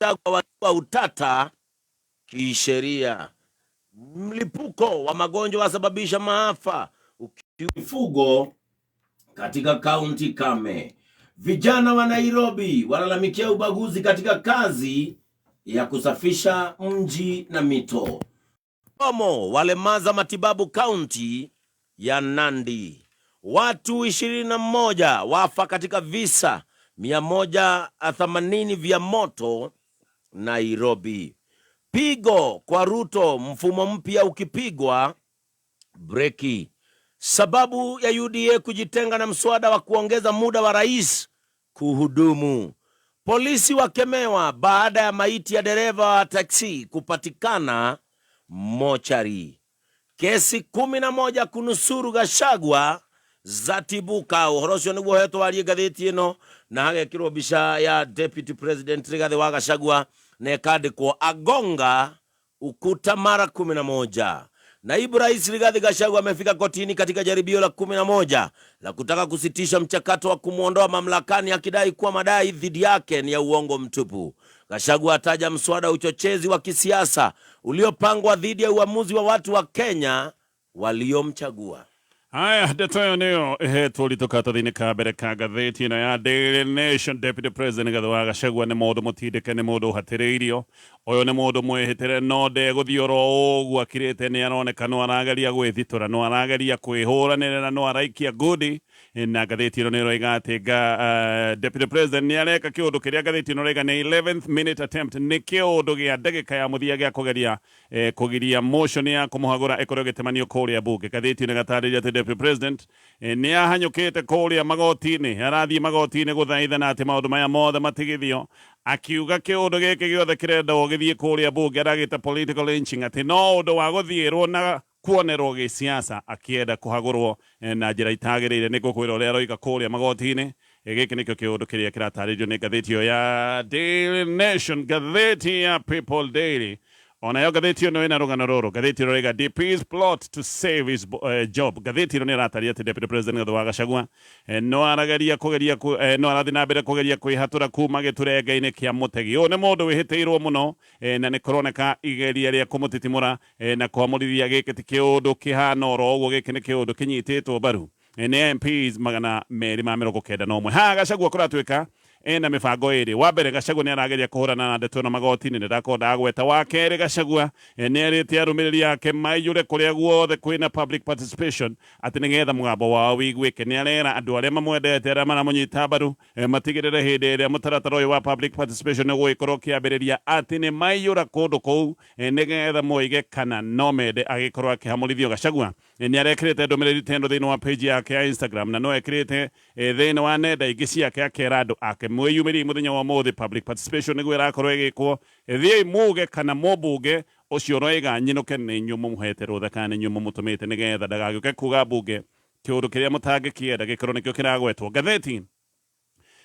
Gachagua wa utata kisheria. Mlipuko wa magonjwa wasababisha maafa mifugo katika kaunti kame. Vijana wa Nairobi walalamikia ubaguzi katika kazi ya kusafisha mji na mito. Omo walemaza matibabu kaunti ya Nandi. Watu 21 wafa katika visa 180 vya moto Nairobi. Pigo kwa Ruto, mfumo mpya ukipigwa breki. Sababu ya UDA kujitenga na mswada wa kuongeza muda wa rais kuhudumu. Polisi wakemewa baada ya maiti ya dereva wa taksi kupatikana mochari. Kesi 11 kunusuru Gachagua zatibuka. Uhoro ucio niguo hetwo warie ngathĩti ĩno na hagekĩrwo mbica ya Deputy President Rigathi wa Gachagua na ĩkandĩkwo agonga ukuta mara 11. Naibu Rais Rigathi Gachagua amefika kotini katika jaribio la 11 la kutaka kusitisha mchakato wa kumwondoa mamlakani akidai kuwa madai dhidi yake ni ya uongo mtupu. Gachagua ataja mswada wa uchochezi wa kisiasa uliopangwa dhidi ya uamuzi wa watu wa Kenya waliomchagua. Haya, ndeto ĩyo nĩyo ĩhetwo ũritũ karatathi-inĩ ka mbere ka ngathĩti ĩno ya Daily Nation. Deputy President Rigathi wa Gachagua nĩ mũndũ mũtindĩke, nĩ mũndũ ũhatĩrĩirio. Ũyũ nĩ mũndũ mwĩhĩtĩre, no ndegũthiĩ oro ũguo akirĩte. Nĩ aroneka no arageria gwĩthitũra, no arageria kwĩhũranĩra, no araikia ngundi. Na ngathĩti ĩno nĩ ĩroiga atĩ Deputy President nĩ areka kĩũndũ kĩrĩa ngathĩti ĩno ĩroiga nĩ 11th minute attempt, nĩ kĩũndũ gĩa ndagĩka ya mũthia gĩa kũgeria kũgiria motion ya kũmũhagũra ĩkorwo ĩgĩtemanio kũrĩa bunge. Ngathĩti ĩno ĩgatarĩria atĩ Deputy President nĩ ahanyũkĩte kũrĩa magoti-inĩ, arathiĩ magoti-inĩ gũthaithana atĩ maũndũ maya mothe matigithio, akiuga kĩũndũ gĩkĩ gĩothe kĩrendagwo gĩthiĩ kũrĩa bunge aragĩta political lynching, atĩ no ũndũ wa gũthiĩrwo na kuonerwo gĩsiasa akĩenda kũhagũrwo na njĩra itagĩrĩire. Nĩ ngũkwĩra ũrĩa aroiga kũrĩa magoti-inĩ. Gĩkĩ nĩkĩo kĩũndũ kĩrĩa kĩratarĩrio nĩ ngathĩti ĩyo ya Daily Nation. Ngathĩti ya People Daily onayo ngathĩti ĩno ĩna rũgano rũrũ. Ngathĩti ĩno ĩroiga DP's plot to save his job. Ngathĩti ĩno nĩ ĩrataria atĩ Deputy President Rigathi wa Gachagua no arageria kũgeria no arathiĩ na mbere kũgeria kwĩhatũra kuma gĩturenge-inĩ kĩa mũtegi. Ũyũ nĩ mũndũ wĩhĩtĩirwo mũno, na nĩ kũroneka igeria rĩa kũmũtitimũra na kwamũrithia gĩkĩ ti kĩũndũ kĩhana oro ũguo. Gĩkĩ nĩ kĩũndũ kĩnyitĩtwo mbaru nĩ MPs 291. Haha Gachagua kũratuĩka ena mĩbango ĩrĩ. Wa mbere, Gachagua nĩ arageria kũhũrana na ndeto ĩno magoti-inĩ, nĩ ndakorwo ndagweta. Wa kerĩ, Gachagua nĩ erĩte arũmĩrĩri ake maiyũre kũrĩa guothe kwĩna public participation, atĩ nĩgetha mũgambo wao wĩiguĩke. Nĩ arera andũ arĩa mamwendete, arĩa maramũnyita mbaru, matigĩrĩre hĩndĩ ĩrĩa mũtaratara ũyũ wa public participation nĩ ũgũgĩkorwo ũkĩambĩrĩria atĩ nĩ maiyũra kũndũ kũu, nĩgetha moige kana no mende agĩkorwo akĩhamũrithio. Gachagua nĩ arekĩrĩte ndũmĩrĩri ta ĩno thĩinĩ wa page yake ya Instagram, na no ekĩrĩte thĩinĩ wa nenda ingĩ ciake, akera andũ ake, mwĩyumĩriei mũthenya wa ũmũthĩ, public participation nĩguo ĩrakorwo ĩgĩkwo, thiĩi muge kana mũmbunge ũcio ũroiga nyinũke nĩ inyuĩ mũmũhete rũtha kana nĩ inyuĩ mũmũtũmĩte, nĩgetha ndagagĩũke kuga mbunge kĩũndũ kĩrĩa mũtangĩkĩenda gĩkorwo nĩkĩo kĩragwetwo. Ngathĩti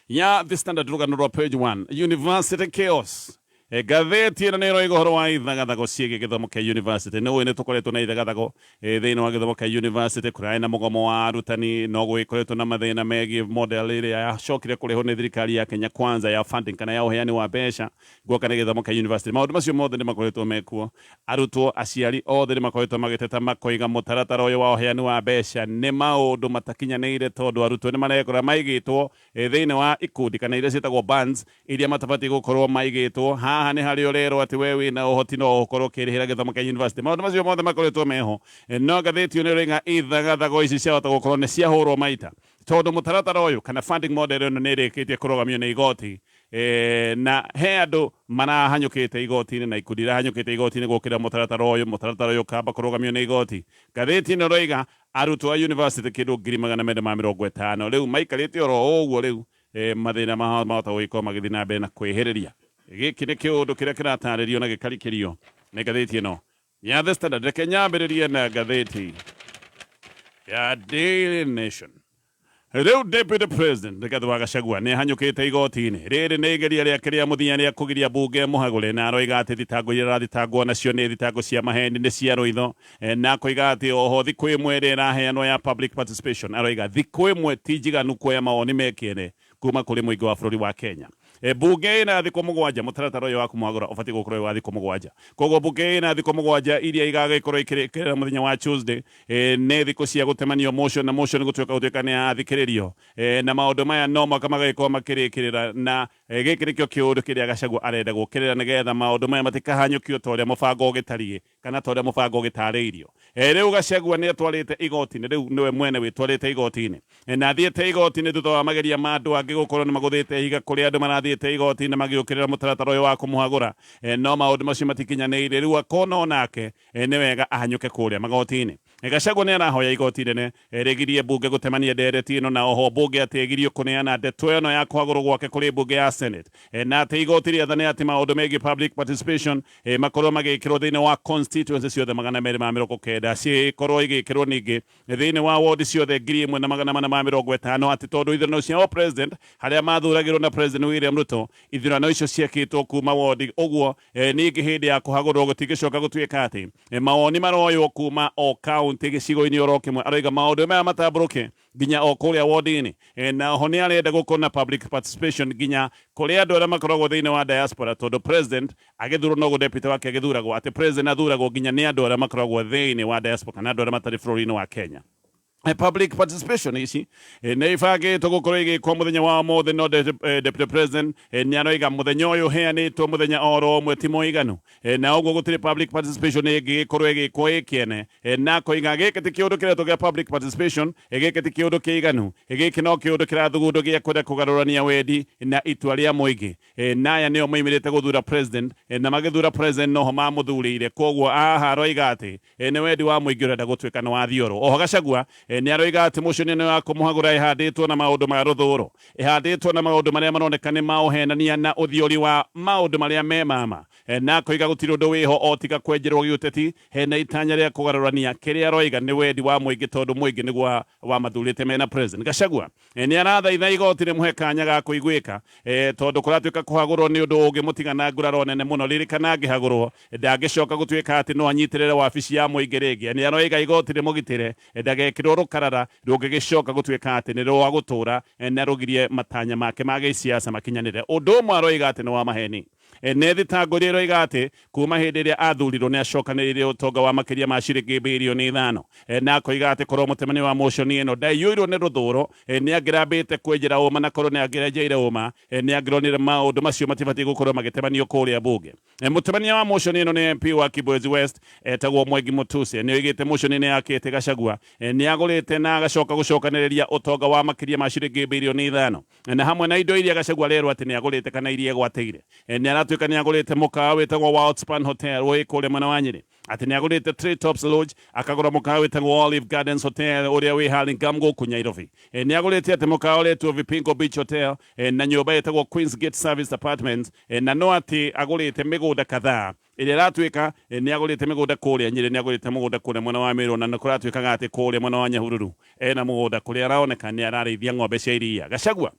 ya The Standard, rũgano rwa page 1, University Chaos. Ngathĩti ĩno nĩ ĩroiga ũhoro wa ithagathago ciĩgiĩ gĩthomo kĩa university. Nĩ ũĩ nĩ tũkoretwo na ithagathago thĩinĩ wa gĩthomo kĩa university, kũrarĩ na mũgomo wa arutani, no gũgĩkoretwo na mathĩna megiĩ model ĩrĩa yacokire kũrehwo nĩ thirikari ya Kenya Kwanza ya funding kana ya ũheani wa mbeca guoka nĩ gĩthomo kĩa university. Maũndũ macio mothe nĩ makoretwo mekuo. Arutwo, aciari othe nĩ makoretwo magĩteta, makoiga mũtaratara ũyũ wa ũheani wa mbeca nĩ maũndũ matakinyanĩire, tondũ arutwo nĩ marekora maigĩtwo thĩinĩ wa ikundi kana iria ciĩtagwo bands iria matabatiĩ gũkorwo maigĩtwo. Haha nĩ harĩa ũrerwo atĩ we wĩna ũhoti no ũkorwo ũkĩrĩhĩra gĩthomo kĩa university. Maũndũ macio mothe makoretwo meho, no ngathĩti ĩyo nĩ ĩroiga ithagathago ici ciahota gũkorwo nĩ ciahũrwo maita, tondũ mũtaratara ũyũ kana funding model ĩno nĩ ĩrĩkĩtie kũrũgamio nĩ igoti, na he andũ marahanyũkĩte igoti-inĩ na ikundi irahanyũkĩte igoti-inĩ gũkĩra mũtaratara ũyũ. Mũtaratara ũyũ ũkamba kũrũgamio nĩ igoti. Ngathĩti ĩno ĩroiga arutwo a university kĩndũ 250,000 rĩu maikarĩte oro ũguo. Rĩu mathĩna mao mahota gũgĩkorwo magĩthiĩ na mbere na kwĩhĩrĩria. Gĩkĩ nĩ kĩũndũ kĩrĩa kĩratarĩrio na gĩkarikĩrio nĩ ngathĩti ĩno ya The Standard. Reke nyambĩrĩrie na ngathĩti ya Daily Nation. Rĩu Deputy President Rigathi wa Gachagua nĩ ahanyũkĩte igoti-inĩ. Rĩrĩ nĩ igeria rĩake rĩa mũthia rĩa kũgiria mbunge mũhagũre, na aroiga atĩ thitango iria arathitangwo nacio nĩ thitango cia maheni, nĩ cia rũitho, na akoiga atĩ oho thikũ ĩmwe ĩrĩa ĩraheanwo ya public participation, aroiga thikũ ĩmwe ti njiganu kuoya mawoni mekĩene kuma kũrĩ mũingĩ wa bũrũri wa Kenya. Mbunge ĩna thikũ 7, mũtaratara ũyũ wa kũmwagũra ũbatiĩ gũkorwo wĩ wa thikũ 7. Koguo mbunge ĩna thikũ 7 iria igagĩkorwo ikĩrĩkĩrĩra mũthenya wa Tuesday, nĩ thikũ cia gũtemanio motion na motion gũtuĩka nĩ yathikĩrĩrio, na maũndũ maya no mwaka magagĩkorwo makĩrĩkĩrĩra. Na gĩkĩ nĩkĩo kĩũndũ kĩrĩa Gachagua arenda gũkĩrĩra, nĩgetha maũndũ maya matikahanyũkio ta ũrĩa mũbango ũgĩtariĩ kana ta ũrĩa mũbango ũgĩtarĩirio. Rĩu Gachagua nĩ atwarĩte igoti-inĩ, rĩu nĩwe mwene wĩtwarĩte igoti-inĩ, na athiĩte igoti-inĩ thutha wa mageria ma andũ angĩ gũkorwo nĩ magũthĩte ihiga kũrĩa andũ marathiĩte igoti-inĩ magĩũkĩrĩra mũtaratara ũyũ wa kũmũhagũra, no maũndũ macio matikinyanĩire. Rĩu akona onake nĩ wega ahanyũke kũrĩa magoti-inĩ. Gachagua nĩ arahoya igoti inene rĩgirie mbunge gũtemania ndereti ĩno, na oho mbunge atĩ ĩgirio kũneana ndeto ĩno ya kũhagũrwo gwake kũrĩ mbunge ya Senate, na atĩ igoti rĩathane atĩ maũndũ megiĩ public participation makorwo magĩkĩrwo thĩinĩ wa constituency ciothe 290, cikorwo igĩkĩrwo ningĩ thĩinĩ wa ward ciothe 1450, atĩ tondũ ithurano cia o president harĩa mathuragĩrwo na President William Ruto, ithurano icio ciekĩtwo kuma ward, ũguo ningĩ hĩndĩ ya kũhagũrwo gũtingĩcoka gũtuĩka atĩ mawoni maroywo kuma o county gĩcigo-inĩ oro kĩmwe. Aroiga maũndũ maya matambũrũke nginya o kũrĩa ward-inĩ, na oho nĩ arenda gũkorwo na public participation nginya kũrĩ andũ arĩa makoragwo thĩinĩ wa diaspora, tondũ president agĩthurwo noguo deputy wake agĩthuragwo, atĩ president athuragwo nginya nĩ andũ arĩa makoragwo thĩinĩ wa diaspora kana andũ arĩa matarĩ bũrũri-inĩ wa Kenya. Public participation ici nĩ ibangĩtwo gũkorwo igĩkwo mũthenya wa ũmũthĩ, no deputy president nĩ aroiga mũthenya ũyũ ũheanĩtwo mũthenya oro ũmwe ti mũiganu, na ũguo gũtirĩ public participation ĩngĩgĩkorwo ĩgĩkwo ĩ kĩene, na akoiga gĩkĩ ti kĩũndũ kĩretwo gĩa public participation, gĩkĩ ti kĩũndũ kĩiganu, gĩkĩ no kĩũndũ kĩrathugundwo gĩa kwenda kũgarũrania wendi na itua rĩa mũingĩ, na aya nĩo moimĩrĩte gũthura president, na magĩthura president noho mamũthurĩire. Koguo haha aroiga atĩ nĩ wendi wa mũingĩ ũrenda gũtuĩka nĩ wathiorwo. Oho Gachagua nĩ aroiga atĩ motion ĩno ya kũmũhagũra ĩhandĩtwo na maũndũ ma rũthũro, ĩhandĩtwo na maũndũ marĩa maroneka nĩ ma ũhenania na ũthiori wa maũndũ marĩa me mama, na akoiga gũtirĩ ũndũ wĩho o tiga kwenjerwo gĩũteti hena itanya rĩa kũgarũrania kĩrĩa aroiga nĩ wendi wa mũingĩ, tondũ mũingĩ nĩguo wamathurĩte mena president. Gachagua nĩ arathaitha igoti rĩmũhe kanya ga kũiguĩka, tondũ kũratuĩka kũhagũrwo nĩ ũndũ ũngĩmũtiga na nguraro nene mũno. Ririkana angĩhagũrwo ndangĩcoka gũtuĩka atĩ no anyitĩrĩre wabici ya mũingĩ rĩngĩ. Nĩ aroiga igoti rĩmũgitĩre ndagekĩrwo rũkarara rũngĩgĩcoka gũtuĩka atĩ nĩ rwa gũtũra na rũgirie matanya make ma gĩsiasa makinyanĩre. Ũndũ ũmwe aroiga atĩ nĩ wa maheni nĩ thitango iria iroiga atĩ kuma hĩndĩ ĩrĩa athurirwo nĩ acokanĩrĩire ũtonga wa makĩria ma ciringi birioni 5, na akoiga atĩ korwo mũcemanio wa motion ĩno ndaiyũirwo nĩ rũthũro, nĩ angĩrambĩte kwenjera ũma, na korwo nĩ angĩrenjeire ũma nĩ angĩronire maũndũ macio matibatiĩ gũkorwo magĩtemanio kũrĩa mbunge. Mũtemania wa motion ĩno nĩ MP wa Kibwezi West etagwo Mwengi Mutuse. Nĩ oigĩte motion ĩno yakĩte Gachagua nĩ agũrĩte na agacoka gũcokanĩrĩria ũtonga wa makĩria ma ciringi birioni 5, na hamwe na indo iria Gachagua arerwo atĩ nĩ agũrĩte kana iria egwatĩire, nĩ aratuĩka nĩ agũrĩte mũkawa wĩtagwo Wildspan Hotel wĩ kũrĩa mwena wa Nyĩrĩ, atĩ nĩ agũrĩte Tree Tops Lodge, akagũra mũkawa wĩtagwo Olive Gardens Hotel ũrĩa wĩ Hurlingham gũkũ Nairobi, nĩ agũrĩte atĩ mũkawa ũretwo Vipingo Beach Hotel, na nyũmba ĩtagwo Queens Gate Service Apartments, na no atĩ agũrĩte mĩgũnda kadhaa ĩrĩa ĩratuĩka nĩ agũrĩte mĩgũnda kũrĩa Nyĩrĩ, nĩ agũrĩte mũgũnda kũrĩa mwena wa Meru, na nĩ kũratuĩkaga atĩ kũrĩa mwena wa Nyahururu ena mũgũnda kũrĩa araoneka nĩ ararĩithia ng'ombe cia iria. Gachagua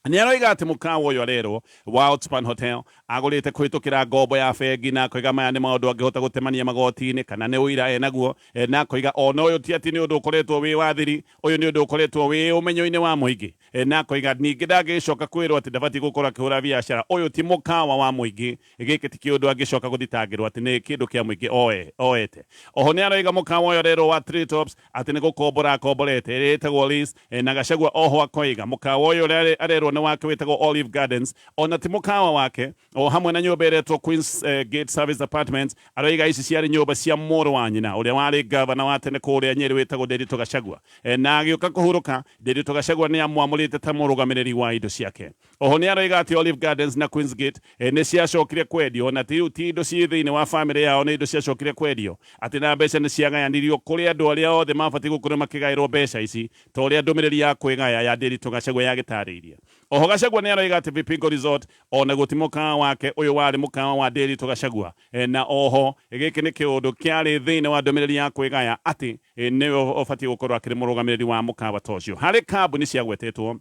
nĩ aroiga atĩ mũkawa ũyũ arerwo wa Outspan Hotel agũrĩte kũhĩtũkĩra ngombo ya bengi, na akoiga maya nĩ maũndũ angĩhota gũtemania magoti-inĩ kana nĩ ũira enaguo, na akoiga ona ũyũ ti atĩ nĩ ũndũ ũkoretwo wĩ wa thiri, ũyũ nĩ ũndũ ũkoretwo wĩ ũmenyo-inĩ wa mũingĩ, na akoiga ningĩ ndangĩgĩcoka kwĩrwo atĩ ndabatiĩ gũkorwo akĩhũra biacara. Ũyũ ti mũkawa wa mũingĩ, gĩkĩ ti kĩũndũ angĩcoka gũthitangĩrwo atĩ nĩ kĩndũ kĩa mũingĩ oete. Oho nĩ aroiga mũkawa ũyũ arerwo wa Tree Tops atĩ nĩ gũkombora akomborete ĩrĩa ĩtagwo lease, na Gachagua oho akoiga mũkawa ũyũ ũrĩa arerwo nĩ wake wĩtagwo Olive Gardens ona ti mũkawa wake, o hamwe na nyũmba ĩretwo Queens Gate Service Apartments. Aroiga ici ciarĩ nyũmba cia mũrũ wa nyina ũrĩa warĩ gavana wa tene kũrĩa Nyĩrĩ wĩtagwo Nderitu Gachagua, na agĩũka kũhurũka Nderitu Gachagua nĩ amwamũrĩte ta mũrũgamĩrĩri wa indo ciake. Oho nĩ aroiga atĩ Olive Gardens na Queens Gate nĩ ciacokire kwendio, na ti ti indo ciĩ thĩinĩ wa famĩlĩ yao, nĩ indo ciacokire kwendio, atĩ na mbeca nĩ ciagayanirio kũrĩ andũ arĩa othe mabatiĩ gũkorwo makĩgaĩrwo mbeca ici ta ũrĩa ndũmĩrĩri ya kwĩgaya ya Nderitu Gachagua yagĩtarĩirie. Oho Gachagua nĩ aroiga atĩ Vipingo Resort onaguo ti mũkawa wake, ũyũ warĩ mũkawa wa Nderitu Gachagua, na oho gĩkĩ nĩ kĩũndũ kĩarĩ thĩinĩ wa ndũmĩrĩri ya kwĩgaya atĩ nĩwe ũbatiĩ gũkorwo akĩrĩ mũrũgamĩrĩri wa mũkawa ta ũcio. Harĩ kambuni ciagwetetwo.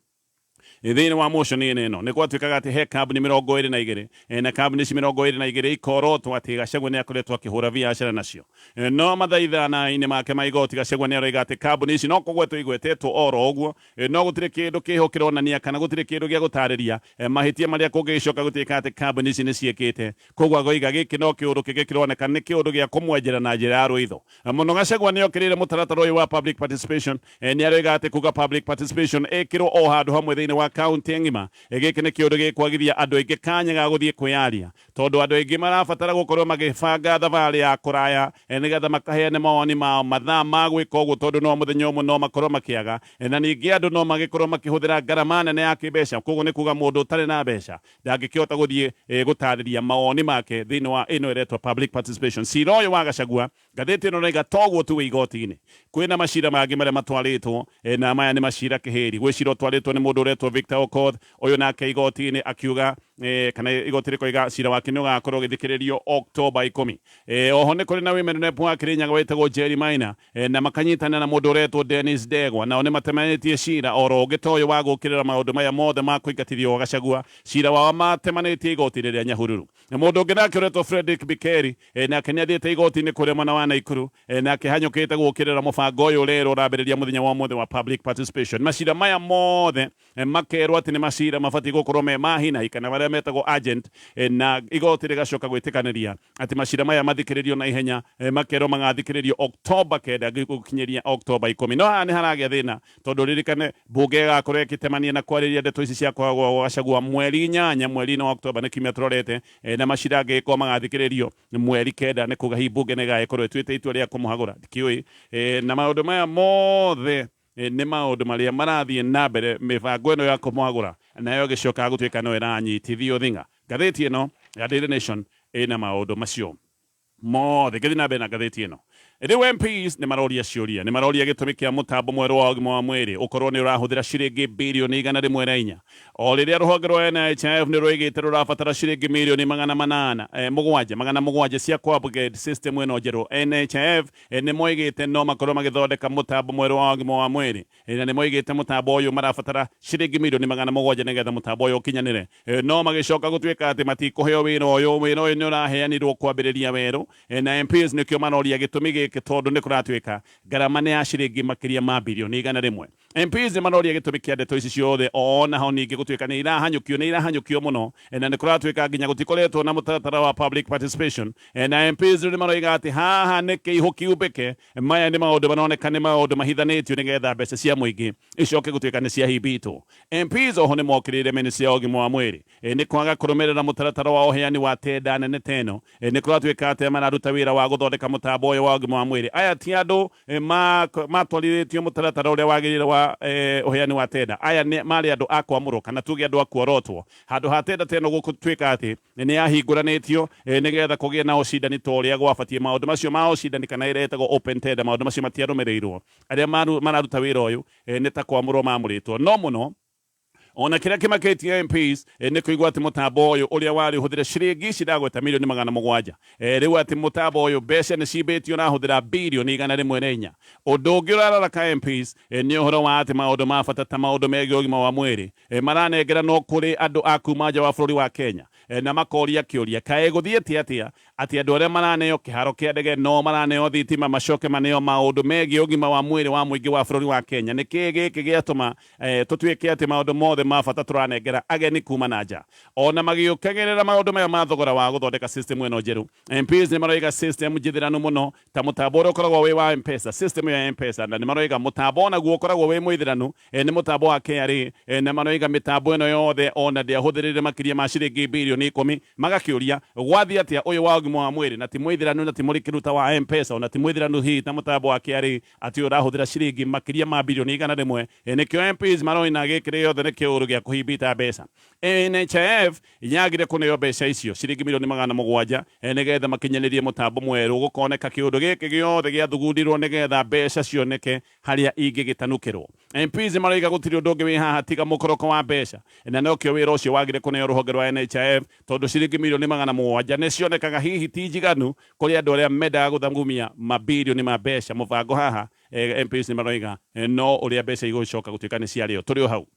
Thĩinĩ wa motion-inĩ ĩno nĩ gwatuĩkaga atĩ he kambuni 22, na kambuni ici 22 ikorotwo atĩ Gachagua nĩ akoretwo akĩhũra biacara nacio. No mathaithana-inĩ make ma igoti Gachagua nĩ aroiga atĩ kambuni ici no kũgwetwo igwetetwo oro ũguo, no gũtirĩ kĩndũ kĩho kĩronania kana gũtirĩ kĩndũ gĩa gũtarĩria mahĩtia marĩa kũngĩgĩcoka gũtuĩka atĩ kambuni ici nĩ ciĩkĩte. Koguo agoiga gĩkĩ no kĩũndũ kĩngĩ kĩroneka nĩ kĩũndũ gĩa kũmwenjera na njĩra ya rũitho. Mũno Gachagua nĩ okĩrĩire mũtaratara ũyũ wa public participation. Nĩ aroiga atĩ kuga public participation ĩkĩrwo o handũ hamwe thĩinĩ wa county ng'ima, gĩkĩ nĩ kĩũndũ gĩkwagithia andũ aingĩ kanya ga gũthiĩ kwĩyaria tondũ andũ aingĩ marabatara gũkorwo magĩbanga thabarĩ ya kũraya nĩgetha makaheane mawoni mao mathaa ma gwĩka ũguo tondũ no mũthenya ũmwe no makorwo makĩaga, na ningĩ andũ no magĩkorwo makĩhũthĩra ngarama nene ya kĩmbeca. Koguo nĩ kuga mũndũ ũtarĩ na mbeca ndangĩkĩhota gũthiĩ gũtarĩria mawoni make thĩinĩ wa ĩno ĩretwo public participation. Cira ũyũ wa Gachagua, ngathĩti ĩno ĩroiga toguo tu wĩ igoti-inĩ, kwĩna macira mangĩ marĩa matwarĩtwo, na maya nĩ macira kĩhĩri. Gwĩ cira ũtwarĩtwo nĩ mũndũ ũretwo Victor Okoth, ũyũ nake igoti-inĩ akiuga, kana igoti rĩkoiga cira wake nĩ ũgakorwo ũgĩthikĩrĩrio Oktoba 10. Oho nĩ kũrĩ na women rep wa Kĩrĩnyaga wĩtagwo Jerry Maina, na makanyitanĩra na mũndũ ũretwo Dennis Ndegwa, nao nĩ matemanĩtie cira oro ũngĩ ta ũyũ wa gũkĩrĩra maũndũ maya mothe ma kũingatithio gwa Gachagua. Cira wao matemanĩtie igoti-inĩ rĩa Nyahururu. Na mũndũ ũngĩ nake ũretwo Fredrick Bikeri, nake nĩ athiĩte igoti-inĩ kũrĩa mwena wa Naikuru, nake hanyũkĩte gũkĩrĩra mũbango ũyũ ũrerwo ũrambĩrĩria mũthenya wa ũmũthĩ wa public participation. Macira maya mothe makerwo atĩ nĩ macira mabatiĩ gũkorwo me ma hi na hi kana marĩa metagwo urgent, na igoti rĩgacoka gwĩtĩkanĩria atĩ macira maya mathikĩrĩrio na ihenya, makerwo magathikĩrĩrio Oktoba 9 gũkinyĩria Oktoba 10. No haha nĩ haragĩa thĩna tondũ ririkane mbunge ĩgakorwo ĩgĩtemania na kwarĩria ndeto ici cia kwagwo gwa Gachagua mweri 8 mweri-inĩ wa Oktoba nĩ kiumia tũrorete, na macira angĩgĩkorwo magathikĩrĩrio mweri 9 nĩ kuga hihi mbunge nĩ ĩgagĩkorwo ĩtuĩte itua rĩa kũmũhagũra, ndikĩũĩ. Na maũndũ maya mothe nĩ maũndũ marĩa marathiĩ na mbere mĩbango ĩno ya kũmwagũra nayo ĩgĩcokaga gũtuĩka no ĩranyitithio thing'a. Ngathĩti ĩno ya Daily Nation ĩna maũndũ macio mothe. Ngĩthiĩ na mbere na ngathĩti ĩno, rĩu MPs nĩ maroria ciũria, nĩ maroria gĩtũmi kĩa mũtambo mwerũ wa ũgima wa mwĩrĩ ũkorwo nĩ ũrahũthĩra ciringi birioni 104, o rĩrĩa rũhonge rwa NHIF nĩ rwoigĩte rũrabatara ciringi mirioni 800, 7, 700 cia kũ upgrade system ĩno njerũ. NHIF Nĩ moigĩte no makorwo magĩthondeka mũtambo mwerũ wa ũgima wa mwĩrĩ, na nĩ moigĩte mũtambo ũyũ marabatara ciringi mirioni 700 nĩgetha mũtambo ũyũ ũkinyanĩre. No magĩcoka gũtuĩka atĩ matikũheo wĩra ũyũ, wĩra ũyũ nĩ ũraheanirwo kwambĩrĩria werũ, na MPs nĩkĩo maroria gĩtũmi gĩkĩ tondũ nĩ kũratuĩka ngarama nĩ ya ciringi makĩria ma birioni 100. MPs nĩ maroria gĩtũmi kĩa ndeto ici ciothe o naho ningĩ gũtuĩka nĩ irahanyũkio, nĩ irahanyũkio mũno, na nĩ kũratuĩka nginya gũtikoretwo na mũtaratara wa public participation, na MPs rĩu nĩ maroiga atĩ haha nĩ kĩihũ kiumbĩke. Maya nĩ maũndũ maroneka nĩ maũndũ mahithanĩtio nĩgetha mbeca cia mũingĩ icoke gũtuĩka nĩ ciahimbitwo. MPs oho nĩ mokĩrĩire ministry ya ũgima wa mwĩrĩ nĩ kwaga kũrũmĩrĩra mũtaratara wa ũheani wa tenda nene ta ĩno. Nĩ kũratuĩka atĩ arĩa mararuta wĩra wa gũthondeka mũtambo ũyũ wa ũgima wa mwĩrĩ aya ti andũ matwarithĩtio mũtaratara ũrĩa wagĩrĩire wa ũheani wa tenda. Aya nĩ marĩ andũ a kwamũrwo kana tuge andũ a kuorotwo. Handũ ha tenda ta ĩno gũtuĩka atĩ nĩ yahingũranĩtio nĩgetha kũgĩe na ũcindani ta ũrĩa gwabatiĩ, maũndũ macio ma ũcindani kana ĩrĩa ĩtagwo open tender, maũndũ macio matiarũmĩrĩirwo. Arĩa mararuta wĩra ũyũ nĩ ta kwamũrwo mamũrĩtwo. No mũno ona kĩrĩa kĩmakĩtie MPs nĩ kũigua atĩ mũtambo ũyũ ũrĩa warĩ ũhũthĩre ciringi ici ndagweta mirioni 700, rĩu atĩ mũtambo ũyũ mbeca nĩ cimbĩtio ũrahũthĩra birioni 104. Ũndũ ũngĩ ũrararaka MPs nĩ ũhoro wa atĩ maũndũ ma bata ta maũndũ megiĩ ũgima wa mwĩrĩ maranengeranwo kũrĩ andũ a kuma nja wa bũrũri wa Kenya, na makoria kĩũria kaĩ gũthiĩte atĩa atĩ andũ arĩa maraneo kĩharo kĩa ndege no maraneo thitima macoke maneo maũndũ megiĩ ũgima wa mwĩrĩ wa mũingĩ wa bũrũri wa Kenya. Nĩ kĩĩ gĩkĩ gĩatũma tũtuĩke atĩ maũndũ mothe ma bata tũranengera ageni kuma na nja? Ona magĩũkagĩrĩra maũndũ maya ma thogora wa gũthondeka system ĩno njerũ, MPs nĩ maroiga system njithĩranu mũno ta mũtambo ũrĩa ũkoragwo wĩ wa M-Pesa, system ya M-Pesa, na nĩ maroiga mũtambo onaguo ũkoragwo wĩ mũithĩranu, nĩ mũtambo wa KRA, na maroiga mĩtambo ĩno yothe ona ndĩahũthĩrire makĩria ma ciringi birioni 10. Magakĩũria gwathiĩ atĩa ũyũ wa ũgima wa mwĩrĩ na ti mũithĩranu na ti mũrikĩru ta wa M-Pesa, ona ti mũithĩranu hihi ta mũtambo wa KRA, atĩ ũyũ ũrahũthĩra ciringi makĩria ma birioni 100. Nĩkĩo MPs maroina gĩkĩ gĩothe nĩ kĩũru gĩa kũhimbita mbeca. NHIF yagire kũneo mbeca icio ciringi mirioni 700 nĩgetha makinyanĩrie mũtambo mwerũ. Gũkoneka kĩũndũ gĩkĩ gĩothe gĩathugundirwo nĩgetha mbeca cioneke harĩa ingĩgĩtanukĩrwo. MPs maroiga gũtirĩ ũndũ ũngĩ wĩ haha tiga mũkoroko wa mbeca, na nokĩo wĩra ũcio wagire kũneo rũhonge rwa NHIF tondũ ciringi mirioni 700 nĩ cionekaga hihi ti njiganu kũrĩ andũ arĩa mendaga gũthagumia mabirioni ma mbeca. Mũbango haha MPs nĩ maroiga no ũrĩa mbeca igũcoka gũtuĩka nĩ ciarĩo. Tũrĩ o hau.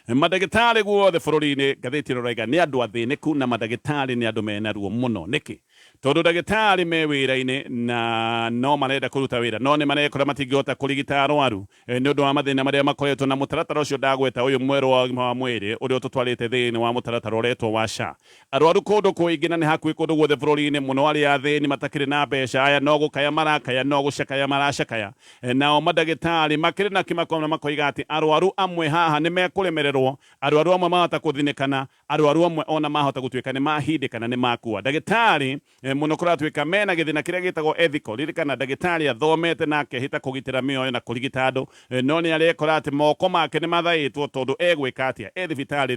Mandagĩtarĩ guothe bũrũri-inĩ, ngathĩti ĩno ĩroiga nĩ andũ athĩnĩku na mandagĩtarĩ nĩ andũ mena ruo mũno. Nĩkĩ? Tondũ ndagĩtarĩ me wĩra-inĩ na no marenda kũruta wĩra no nĩ marekora matingĩhota kũrigita arwaru nĩ ũndũ wa mathĩna marĩa makoretwo na mũtaratara ũcio ndagweta ũyũ mwerũ wa ũgima wa mwĩrĩ ũrĩa ũtũtwarĩte thĩinĩ wa mũtaratara ũretwo wa SHA. Arwaru kũndũ kũingĩ na nĩ hakuhĩ kũndũ guothe bũrũri-inĩ mũno arĩa athĩni matakĩrĩ na mbeca aya no gũkaya marakaya no gũcakaya maracakaya. Nao mandagĩtarĩ makĩrĩ na kĩmako na makoiga atĩ arwaru amwe haha nĩ mekũremererwo, arwaru amwe mahota kũthinĩkana, Arwaru amwe o na mahota gũtuĩka nĩ mahindĩ kana nĩ makua. Ndagĩtarĩ mũno kũratuĩka mena gĩthĩna kĩrĩa gĩtagwo ethical. Ririkana ndagĩtarĩ athomete na akehĩta kũgitĩra mĩoyo na kũrigita andũ, no nĩ arekora atĩ moko make nĩ mathaĩtwo tondũ egwĩka atĩa e thibitarĩ?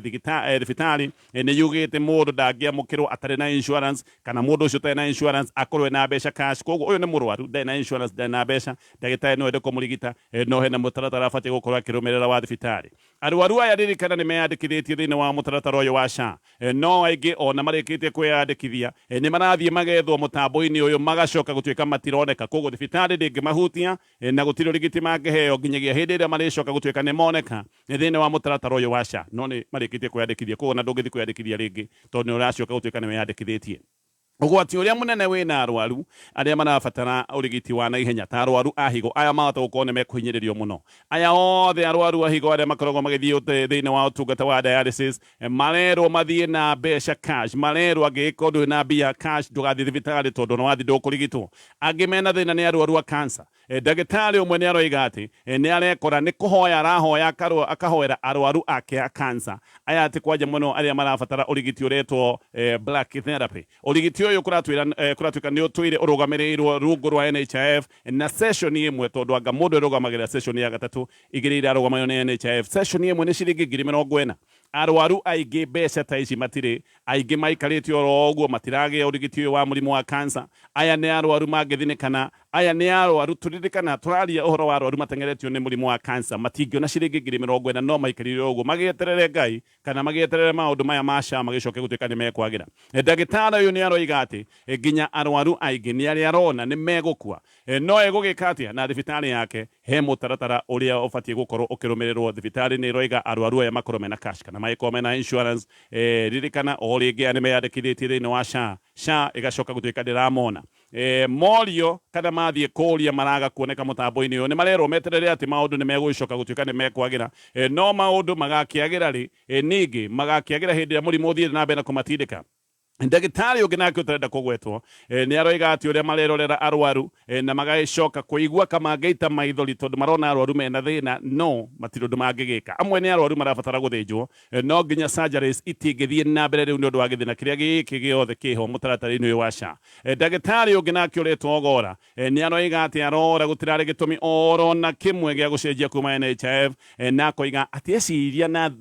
Thibitarĩ nĩ yugĩte mũndũ ndangĩamũkĩrwo atarĩ na insurance kana mũndũ ũcio ũtarĩ na insurance akorwo ena mbeca cash. Kwoguo ũyũ nĩ mũrwaru, ndarĩ na insurance, ndarĩ na mbeca, ndagĩtarĩ no ende kũmũrigita no hena mũtaratara abatiĩ gũkorwo akĩrũmĩrĩra wa thibitarĩ. Arwaru aya ririkana nĩ meyandĩkithĩtie thĩinĩ wa mũtaratara ũyũ wa SHA, no aingĩ o na marĩkĩtie kwĩyandĩkithia nĩ marathiĩ magethwo mũtambo-inĩ ũyũ magacoka gũtuĩka matironeka, kwoguo thibitarĩ ndĩngĩmahutia na gũtirĩ ũrigiti mangĩheo nginyagia hĩndĩ ĩrĩa marĩcoka gũtuĩka nĩ moneka thĩinĩ wa mũtaratara ũyũ wa SHA. No nĩ marĩkĩtie kwĩyandĩkithia kwoguo ona ndũngĩthiĩ kwĩyandĩkithia rĩngĩ tondũ nĩ ũracoka gũtuĩka nĩ wĩyandĩkithĩtie. Ũgwati ũrĩa mũnene wĩna arwaru arĩa marabatara ũrigiti wa naihenya ta arwaru a higo aya mahota gũkorwo nĩ mekũhinyĩrĩrio mũno. Aya othe arwaru a higo arĩa makoragwo magĩthiĩ thĩinĩ wa ũtungata wa dialysis marerwo mathiĩ na mbeca cash, marerwo angĩgĩkorwo ndũrĩ na mbia cash ndũgathiĩ thibitarĩ tondũ ona wathiĩ ndũkũrigitwo. Angĩ mena thĩna nĩ arwaru a cancer. Ndagĩtarĩ ũmwe nĩ aroiga atĩ nĩ arekora nĩ kũhoya arahoya akahoera arwaru ake a cancer aya atĩ kwanja mũno arĩa marabatara ũrigiti ũretwo brachytherapy. Ũrigiti ũyũ kũratuĩka nĩ ũtũire ũrũgamĩrĩirwo rungu rwa NHIF na session ĩmwe tondũ anga mũndũ ĩrũgamagĩrĩra session ya gatatũ igĩrĩ irarũgamagĩrĩrwo nĩ NHIF. Session ĩmwe nĩ ciringi 40,000. Arwaru aingĩ mbeca ta ici matirĩ, aingĩ maikarĩte oro ũguo matiragĩa ũrigiti ũyũ wa mũrimũ wa cancer. Aya nĩ arwaru mangĩthinĩkana, aya nĩ arwaru tũririkana tũraria ũhoro wa arwaru mateng'eretio nĩ mũrimũ wa cancer, matingĩona ciringi 40,000 no maikarire o ũguo magĩeterere Ngai kana magĩeterere maũndũ maya ma SHA magĩcoke gũtuĩka nĩ mekwagĩra. Ndagĩtarĩ ũyũ nĩ aroiga atĩ nginya arwaru aingĩ nĩ arĩa arona nĩ megũkua. No egũgĩka atĩa na thibitarĩ yake? He mũtaratara ũrĩa ũbatiĩ gũkorwo ũkĩrũmĩrĩrwo. Thibitarĩ nĩ ĩroiga arwaru aya makorwo mena cash kana magĩkorwo mena insurance. Ririkana o rĩngĩ aya nĩ meyandĩkithĩtie thĩinĩ wa SHA. SHA ĩgacoka gũtuĩka ndĩramona. Morio kana mathiĩ kũria maraga kuoneka mũtambo-inĩ ũyũ. Nĩ marerwo meterere atĩ maũndũ nĩ megũgĩcoka gũtuĩka nĩ mekwagĩra. No maũndũ magakĩagĩra rĩ? Ningĩ magakĩagĩra hĩndĩ ĩrĩa mũrimũ ũthiĩte na mbere na kũmatindĩka? Ndagĩtarĩ ũngĩ nake ũtarenda kũgwetwo nĩ aroiga atĩ ũrĩa marerorera arwaru na magagĩcoka kũigua ka mangĩita maithori tondũ marona arwaru mena thĩna no matirĩ ũndũ mangĩgĩka. Amwe nĩ arwaru marabatara gũthĩnjwo no nginya surgeries itingĩthiĩ na mbere rĩu nĩ ũndũ wa gĩthĩna kĩrĩa gĩkĩ gĩothe kĩho mũtaratara-inĩ ũyũ wa SHA. Ndagĩtarĩ ũngĩ nake ũretwo Ogora nĩ aroiga atĩ arora gũtirarĩ gĩtũmi oro na kĩmwe gĩa gũcenjia kuma NHIF na akoiga atĩ eciria na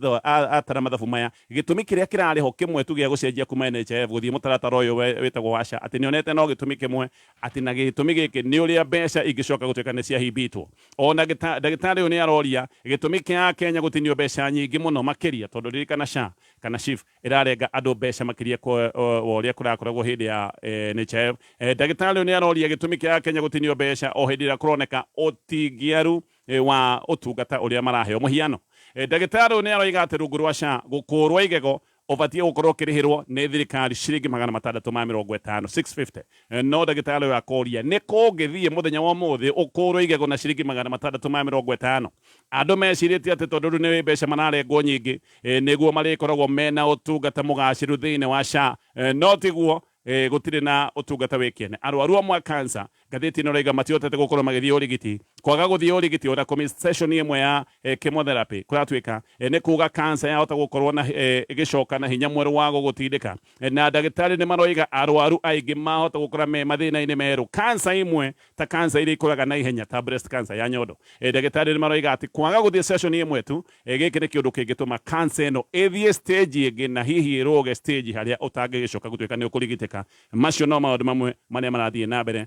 atara mathabu maya Gĩtũmi kĩrĩa kĩrarĩ ho kĩmwe tu gĩa gũcenjia kuma NHIF gũthiĩ mũtaratara ũyũ wĩtagwo wa SHA atĩ nĩonete no gĩtũmi kĩmwe atĩ na gĩtũmi gĩkĩ nĩ ũrĩa mbeca ingĩcoka gũtuĩka nĩ ciahimbitwo. Ona ndagĩtarĩ ũyũ nĩ aroria gĩtũmi kĩa Akenya gũtinio mbeca nyingĩ mũno makĩria tondũ ririkana SHA kana SHIF ĩrarenga andũ mbeca makĩria wa ũrĩa kũrakoragwo hĩndĩ ya NHIF. Ndagĩtarĩ ũyũ nĩ aroria gĩtũmi kĩa Akenya gũtinio mbeca o hĩndĩ ĩrĩa kũroneka ũtingiaru wa ũtungata ũrĩa maraheo. Mũhiano, ndagĩtarĩ ũyũ nĩ aroiga atĩ rungu rwa SHA gũkũrwo igego ũbatiĩ gũkorwo ũkĩrĩhĩrwo nĩ thirikari ciringi 650, 650. No ndagĩtarĩ ũyũ akoria nĩ kũ ũngĩthiĩ mũthenya wa ũmũthĩ ũkũrwo igego na ciringi 650? Andũ mecirĩtie atĩ tondũ rĩu nĩ mbeca mararengwo nyingĩ nĩguo marĩkoragwo mena ũtungata mũgacĩru thĩinĩ wa SHA, no tiguo. Gũtirĩ na ũtungata wĩ kĩene. Arwaru amwe a cancer, ngathĩti ĩno ĩroiga matihotete gũkorwo magĩthiĩ ũrigiti. Kwaga gũthiĩ ũrigiti ona kũ miss session ĩmwe ya chemotherapy kũratuĩka nĩ kuga cancer yahota gũkorwo na ĩgĩcoka na hinya mwerũ wa gũgũtindĩka. Na ndagĩtarĩ nĩ maroiga arwaru aingĩ mahota gũkora me mathĩna-inĩ merũ. Cancer imwe ta cancer iria ikũraga na ihenya ta breast cancer ya nyondo. Ndagĩtarĩ nĩ maroiga atĩ kwaga gũthiĩ session ĩmwe tu, gĩkĩ nĩ kĩũndũ kĩngĩtũma cancer ĩno ĩthiĩ stage ĩngĩ na hihi ĩrũge stage harĩa ũtangĩgĩcoka gũtuĩka nĩ ũkũrigitĩka. Macio no maũndũ mamwe marĩa marathiĩ na mbere.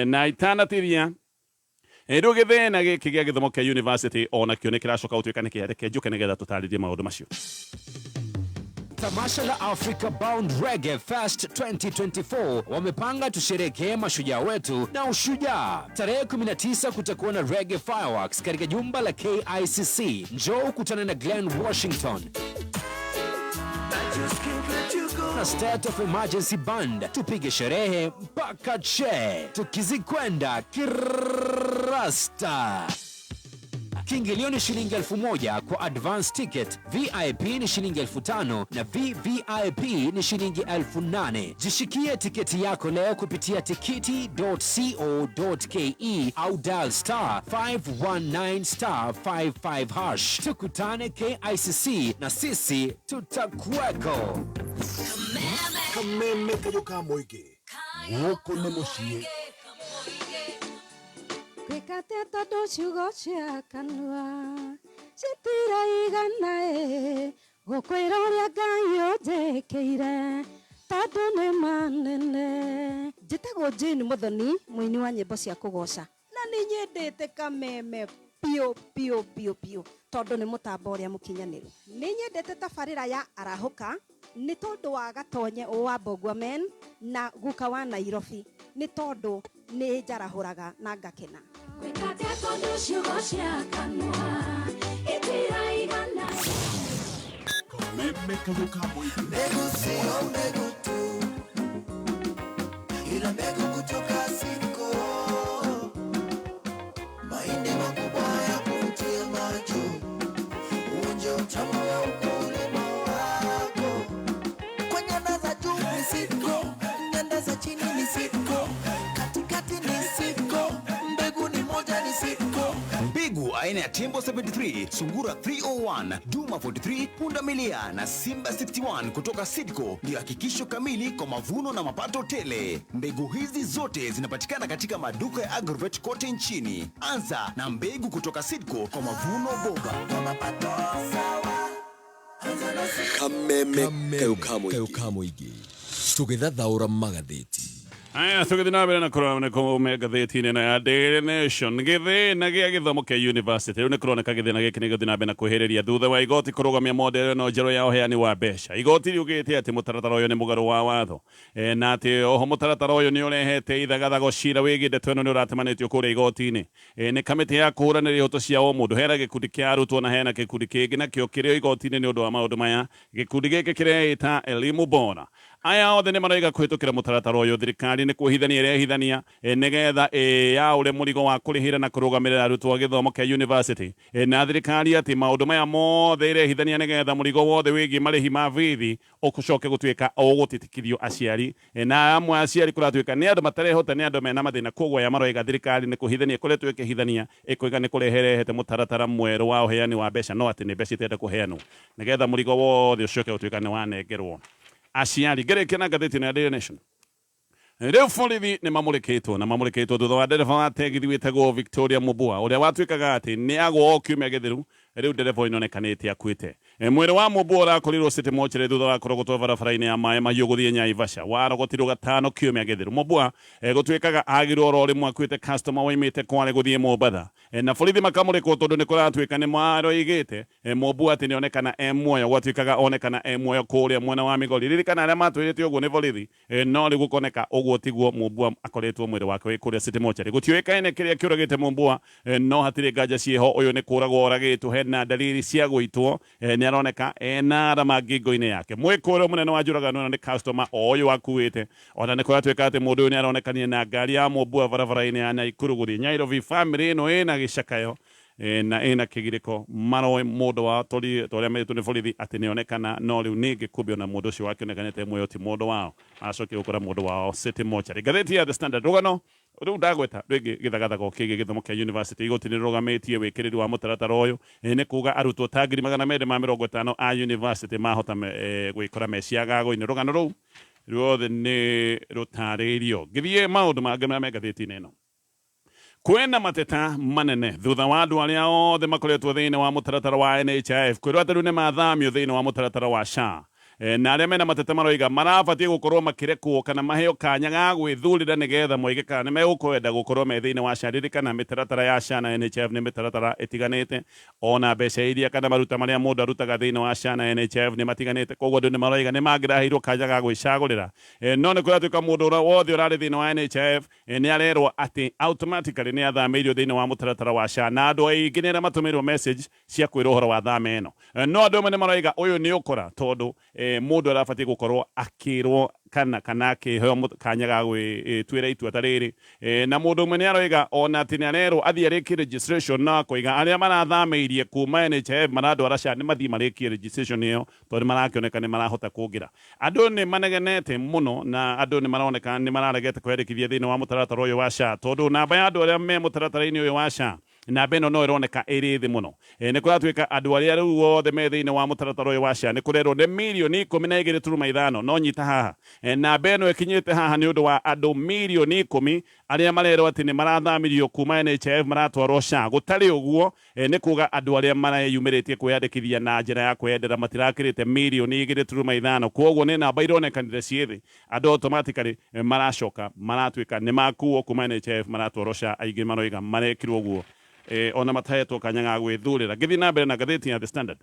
Na itanatithia, rĩu gĩthĩna gĩkĩ gĩa gĩthomo kĩa university o nakĩo nĩ kĩracoka gũtuĩka nĩ kĩa. Reke njũke nĩgetha tũtarĩrie maũndũ macio. Tamasha la Africa Bound Reggae Fest 2024 wamepanga tusherekee mashujaa wetu na ushujaa. Tarehe 19 kutakuwa na Reggae Fireworks katika jumba la KICC. Njoo ukutane na Glenn Washington na State of Emergency Band, tupige sherehe mpaka che, tukizikwenda kirasta. Kiingilio ni shilingi 1000 kwa advance ticket, VIP ni shilingi 5000 na VVIP ni shilingi 8000. Jishikie tiketi yako leo kupitia tikiti.co.ke au dial star 519 star 55 hash. Tukutane KICC na sisi tutakuweko. Kameme kayũ ka mũingĩ gũkũ nĩ mũciĩ. Gwĩkate tondũ ciugo cia kanua citiraigana ĩ gũkwĩra ũrĩa Ngai ũnjĩkĩire tondũ nĩ manene. Njĩtagwo Jane Muthoni, mũini wa nyĩmbo cia kũgoca, na nĩ nyendete Kameme biũ biũ biũ biũ tondũ nĩ mũtambo ũrĩa mũkinyanĩru. Nĩ nyendete tabarĩra ya Arahũka nĩ tondũ wa Gatonye wa Mbogua Men na guka wa Nairobi, nĩ tondũ nĩ njarahũraga na ngakena. Gwĩkate tondũ ciugo cia kanua itiraigana. Kameme kayũ ka mũingĩ. Mbegu sio mbegu tu, ila mbegu kutoka Sidco. Mahindi makubwa ya kuvutia macho, uonje utamu wa ukulima wako. Kwa nyanda za juu ni Sidco, nyanda za chini ni Sidco, katikati ni Sidco, mbegu ni moja ni Sidco. Mbegu aina ya Tembo 73, Sungura 301, Duma 43, Punda Milia na Simba 61 kutoka Sidco ndio hakikisho kamili kwa mavuno na mapato tele. Mbegu hizi zote zinapatikana katika maduka ya Agrovet kote nchini. Anza na mbegu kutoka Sidco kwa mavuno bora. Kwa mapato sawa, anza na Sidco. Kameme kayũ ka mũingĩ tũgĩthathaũra magathĩti. Aya, tũgĩthiĩ na mbere na kũrora nĩ kũme ngathĩti-inĩ ĩno ya Daily Nation. Gĩthĩna gĩa gĩthomo kĩa university rĩu nĩ kũroneka gĩthĩna gĩkĩ nĩ gĩgũthiĩ na mbere na kwĩhĩrĩria thutha wa igoti kũrũgamia model ĩno njerũ ya ũheani wa mbeca. Igoti riugĩte atĩ mũtaratara ũyũ nĩ mũgarũ wa watho, na atĩ oho mũtaratara ũyũ nĩ ũrehete ithagathago. Cira wĩgiĩ ndeto ĩno nĩ ũratemanĩtio kũrĩa igoti-inĩ, nĩ kamĩtĩ ya kũhũranĩra ihoto cia ũmũndũ. Hena gĩkundi kĩa arutwo na hena gĩkundi kĩngĩ nakĩo kĩrĩ igoti-inĩ nĩ ũndũ wa maũndũ maya. Gĩkundi gĩkĩ kĩreĩta Elimu Bora. Aya othe nĩ maroiga kũhĩtũkĩra mũtaratara ũyũ thirikari nĩ kwĩhithania ĩrehithania, nĩgetha yaũre mũrigo wa kũrĩhĩra na kũrũgamĩrĩra arutwo a gĩthomo kĩa university, na thirikari atĩ maũndũ maya mothe ĩrehithania nĩgetha mũrigo wothe wĩgiĩ marĩhi ma bithi ũcoke gũtuĩka ũgũtitikithio aciari, na amwe aciari kũratuĩka nĩ andũ matarehota, nĩ andũ mena mathĩna. Koguo aya maroiga thirikari nĩ kũhithania ĩkoretwo ĩkĩhithania, ĩkoiga nĩ kũreherehete mũtaratara mwerũ wa ũheani wa mbeca, no atĩ nĩ mbeca itenda kũheanwo nĩgetha mũrigo wothe ũcoke gũtuĩka nĩ wanengerwo aciari. Ngĩrĩkia na ngathĩti ĩno ya Daily Nation. Rĩu borithi nĩ mamũrĩkĩtwo na mamũrĩkĩtwo thutha wa ndereba wa tegithi wĩtagwo Victoria Mubua ũrĩa watuĩkaga atĩ nĩ agwo o kiumia gĩthiru. Rĩu ndereba ũyũ nĩonekanĩte akuĩte. Mwĩrĩ wa Mubua ũrakorirwo City Mortuary thutha wa kũrogotwo barabara-inĩ ya maĩ mahiũ gũthiĩ Naivasha. Warogotirwo gatano kiumia gĩthiru. Mubua, gũtuĩkaga agirwo oro rĩmwe akuĩte customer waimĩte Kwale gũthiĩ Mombatha, na borithi makamũrĩkwo tondũ nĩ kũratuĩka nĩ maroigĩte, Mubua atĩ nĩonekana e muoyo. Gwatuĩkaga onekana e muoyo kũrĩa mwena wa Migori. Ririkana arĩa matwĩrĩte ũguo nĩ borithi, no rĩu gũkoneka ũguo tiguo. Mubua akoretwo mwĩrĩ wake wĩ kũrĩa City Mortuary. Gũtiũĩkaine kĩrĩa kĩũragĩte Mubua, no hatirĩ nganja ciĩho ũyũ nĩ kũragwo oragĩtwo. Hena dalili cia gũitwo, nĩ aroneka ena arama ngingo-inĩ yake. Mwĩkũĩro mũnene wa njũragano ĩno nĩ customer o ũyũ akuĩte. Ona nĩ kũratuĩka atĩ mũndũ ũyũ nĩ aronekanire na ngari ya Mubua barabara-inĩ ya Naikuru gũthiĩ Nairobi. Family ĩno ĩna gĩcakayo, na ĩna kĩgirĩko. Maroĩ mũndũ wao tori torĩa merĩtwo nĩ borithi atĩ nĩonekana, no rĩu ningĩ kumbe ona mũndũ ũcio wakĩonekanĩte muoyo ti mũndũ wao. Acokire gũkora mũndũ wao City Mortuary. Ngathĩti ya The Standard, rũgano rĩu ndagweta rĩngĩ gĩthagathago kĩgiĩ gĩthomo kĩa university. Igoti nĩ rũgamĩtie wĩkĩrĩri wa mũtaratara ũyũ, nĩ kuga arutwo ta 250,000 a university mahota gwĩkora meciagago-inĩ. Rũgano rũu ruothe nĩ rũtarĩirio. Ngĩthiĩ maũndũ mangĩ marĩa me ngathĩti-inĩ ĩno, kwĩna mateta manene thutha wa andũ arĩa othe makoretwo thĩinĩ wa mũtaratara wa NHIF kwĩrwo atĩ rĩu nĩ mathamio thĩinĩ wa mũtaratara wa SHA. Na arĩa mena mateta maroiga marabatiĩ gũkorwo makĩrekwo kana maheo kanya ga gwĩthurĩra nĩgetha moige kana nĩ megũkwenda gũkorwo me thĩinĩ wa SHA. Ririkana mĩtaratara ya SHA na NHIF nĩ mĩtaratara ĩtiganĩte, ona mbeca iria kana maruta marĩa mũndũ arutaga thĩinĩ wa SHA na NHIF nĩ matiganĩte. Koguo andũ nĩ maroiga nĩ mangĩraheirwo kanya ga gwĩcagũrĩra. No nĩ kũratuĩka mũndũ ũrĩa wothe ũrarĩ thĩinĩ wa NHIF nĩ arerwo atĩ automatically nĩ athamĩirio thĩinĩ wa mũtaratara wa SHA, na andũ aingĩ nĩ arĩa matũmĩirwo message cia kwĩrwo ũhoro wa thama ĩno. No andũ amwe nĩ maroiga ũyũ nĩ ũkora, tondũ mũndũ arabatiĩ gũkorwo akĩrwo kana akĩheo kanya ga gwĩtuĩra itua ta rĩrĩ. Na mũndũ ũmwe nĩ aroiga ona atĩ nĩ arerwo athiĩ arĩkie registration, no akoiga arĩa marathamĩirie kuma NHIF marandwara SHA nĩ mathiĩ marĩkie registration ĩyo, tondũ nĩ marakĩoneka nĩ marahota kũngĩra. Andũ nĩ manegenete mũno na andũ nĩ maroneka nĩ mararegete kwĩyandĩkithia thĩinĩ wa mũtaratara ũyũ wa SHA, tondũ namba ya andũ arĩa me mũtaratara-inĩ ũyũ wa SHA, namba ĩno no ĩroneka ĩrĩ thĩ mũno. Nĩ kũratuĩka andũ arĩa rĩu othe me thĩinĩ wa mũtaratara ũyũ wa SHA nĩ kũrerwo nĩ mirioni 12.5, no nyita haha, namba ĩno ĩkinyĩte haha nĩ ũndũ wa andũ mirioni 10 arĩa marerwo atĩ nĩ marathamirio kuma NHIF maratwarwo SHA. Gũtarĩ ũguo, nĩ kuga andũ arĩa mareyumĩrĩtie kwĩyandĩkithia na njĩra ya kwĩyendera matirakĩrĩte mirioni 2.5. Kwoguo nĩ namba ironekanire ciĩ thĩ, andũ automatically maracoka maratuĩka nĩ makuo kuma NHIF maratwarwo SHA. Aingĩ maroiga marekirwo ũguo ona matahetwo kanya ga gwĩthurĩra. Ngĩthiĩ na mbere na ngathĩti ya The Standard,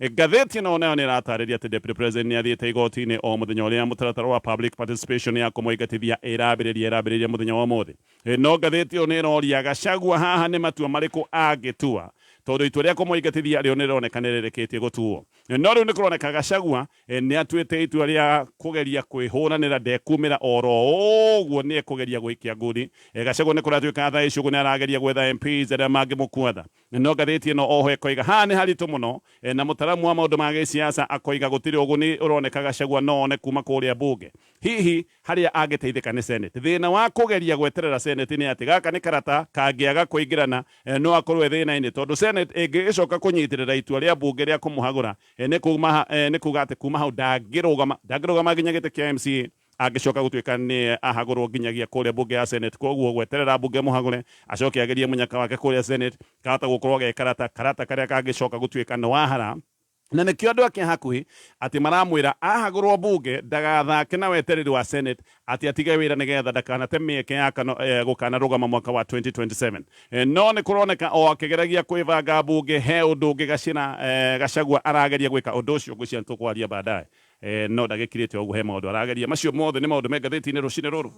ngathĩti ĩno nayo nĩ ĩratarĩria atĩ Deputy President nĩ athiĩte igoti-inĩ o mũthenya ũrĩa mũtaratara wa public participation ya kũmũingatithia ĩrambĩrĩria mũthenya wa ũmũthĩ. No ngathĩti ĩyo nĩ ĩroria Gachagua haha nĩ matua marĩkũ angĩtua, tondũ itua rĩa kũmũingatithia rĩo nĩ rĩroneka nĩ rĩrĩkĩtie gũtuo. No rĩu nĩ kũroneka Gachagua nĩ atuĩte itua rĩa kũgeria kwĩhũranĩra, ndekumĩra oro ũguo, nĩ ekũgeria gũikia ngundi. Gachagua nĩ kũratuĩka thaa ici ũguo nĩ arageria gwetha MPs arĩa mangĩmũkuatha. No ngathĩti ĩno oho ĩkoiga haha nĩ haritũ mũno, na mũtaramu wa maũndũ ma gĩsiasa akoiga gũtirĩ ũguni ũroneka Gachagua no one kuma kũrĩa bunge, hihi harĩa angĩteithĩka nĩ Senate. Thĩna wa kũgeria gweterera Senate nĩ atĩ gaka nĩ karata kangĩaga kũingĩrana no akorwo e thĩna-inĩ, tondũ Senate ĩngĩgĩcoka kũnyitĩrĩra itua rĩa bunge rĩa kũmũhagũra, nĩ kuga atĩ kuma hau ndangĩrũgama nginya gĩtĩ kĩa MCA angĩcoka gũtuĩka nĩ ahagũrwo nginyagia kũrĩa bunge ya Senate. Koguo gweterera bunge mũhagũre acoke agerie mũnyaka wake kũrĩa Senate kahota gũkorwo ge karata karĩa kangĩcoka gũtuĩka nĩ wahara. Na nĩkĩo andũ ake hakuhĩ atĩ maramwĩra ahagũrwo bunge ndagathake na wetereri wa Senate, atĩ atige wĩra nĩgetha ndakanate mĩeke ya gũkanarũgama mwaka wa 2027. No nĩ kũroneka o akĩgeragia kwĩbanga bunge he ũndũ ũngĩ Gachagua arageria gwĩka. Ũndũ ũcio ngwĩciria nĩtũkwaria baadaye. No ndagĩkirĩte ũguo, he maũndũ arageria. Macio mothe nĩ maũndũ me ngathĩti-inĩ rũcinĩ rũrũ.